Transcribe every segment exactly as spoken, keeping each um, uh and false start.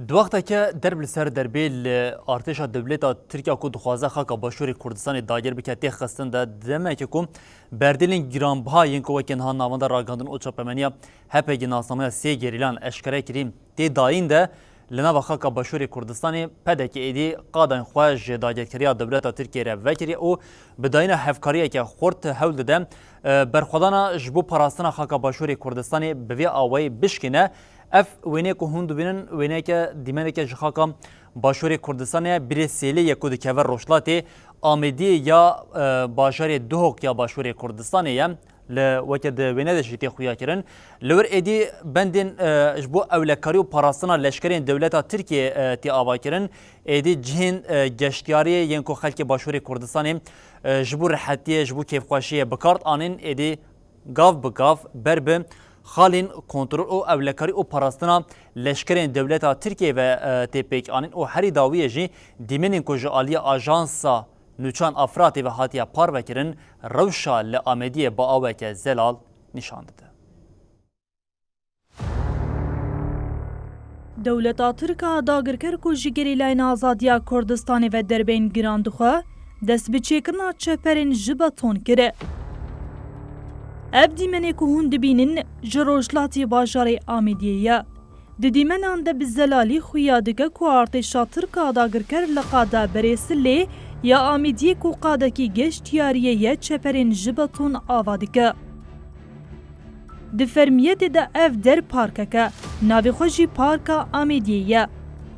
Di wexteke derb li ser derbê li artêşa dewleta Tirkiya ku dixwaze xaka Başûrê Kurdistanê dagir bike tê xistin de, demeke ku berdêlên giranbiha yên ku weke niha navenda ragihandin û çapemeniya H P G nasnameya sê gerîlan eşkere kirî tê dayîn de, li nava xaka Başûrê Kurdistanê P D K êdî qadên xwe ji dagirkeriya dewleta Tirkiyê re vekirî û bi dayîna hevkariyeke xurt hewl dide, e, berxwedana ji bo parastina xaka Başûrê Kurdistanê bi vê awayî bişkîne. Ev wêneyê ku hûn dibînin, wêneyeke dîmeneke ji xaka Başûrê Kurdistanê ye, bîrê Sêlê ye ku dikeve rojhilatê Amêdiyê ya, e, bajarê Duhok ya Başûrê Kurdistanê ye. Li weke di wêne de jî tê xuya kirin. Li wir êdî bendên, e, ji bo ewlekarî û parastina leşkerên dewleta Tirkiyê, e, tê ava kirin. Êdî cihên, e, geştiyariyê yên ku xelkê Başûrê Kurdistanê, e, ji bo rehetiyê, ji bo kêfxweşiyê bi kar anîn, êdî gav bi gav ber bi xalên kontrol û ewlekarî û parastina leşkerên dewleta Tirkiyê ve, e, tê pêk anîn û herî dawiyê jî dîmenên ku ji aliyê ajansa nûçan a Firatê ve hatiye parvekirin, rewşa li Amêdiyê bi aweke zelal nîşan dide. Dewleta Tirk a dagirker ku ji gerîlayên azadiya Kurdistanê ve derbên giran dixwe, dest bi çêkirina çeperên ji beton kir. Ev dîmenê ku hûn dibînin ji rojhilatê bajarê Amêdiyê ye. Di dîmenan de bi zelalî xuya dike ku artêşa Tirk a dagirker li qada berê Silê ya Amêdiyê ku qadekî geştiyariyê ye çeperên ji beton ava dike. Di fermiyetê de ev der parkek e, navê xwe jî Parka Amêdiyê ye.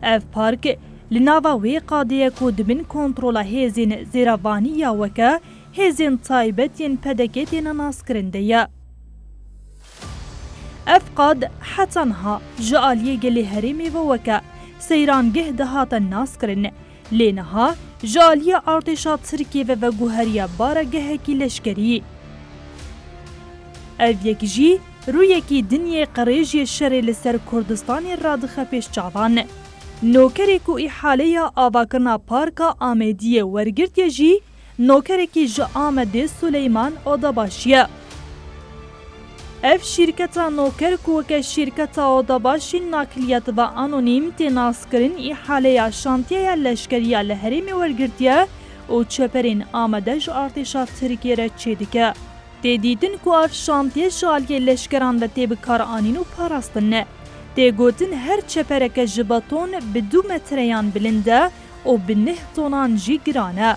Ev park li nava wê qadê ye ku di bin kontrola hêzên zêrevanî ya weke hêzên taybet yên P D K têne naskirin de ye. Ev qad heta niha ji aliyê gelê herêmê ve weke seyrangeh dihate naskirin, lê niha ji aliyê artêşa Tirkiyê ve veguheriye baregehekî leşkerî. Ev yek jî rûyekî din yê qirêjiyê şerê li ser Kurdistanê radixe pêş çavan. Nokerê ku îhaleya avakirina Parka Amêdiyê wergirtiye jî nokerekî ji Amedê Suleyman Odabaş ye. Ev şîrketa noker ku weke şîrketa Odabaşî nakliyat ve anonîm tê naskirin, îhaleya şantiyeya leşkeriya li herêmê wergirtiye û çeperên amade ji artêşa Tirkiyê re çêdike. Tê dîtin ku ev şantiye ji aliyê leşkeran ve tê bikaranîn û parastin. Tê gotin her çepereke ji beton bi du metreyan bilind e û bi neh tonan jî giran e.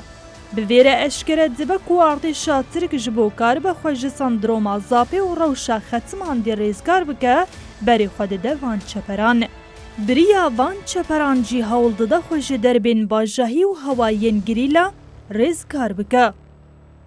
Bi vê re eşkere dibe ku artêşa Tirk ji bo karibe xwe ji sendroma zapê û rewşa xetimandê rêzgar bike, berê xwe dide van çeperan. Bi riya van çeperan jî hewl dide xwe ji derbên bajahî û hewayiyên gerîla rêzgar bike.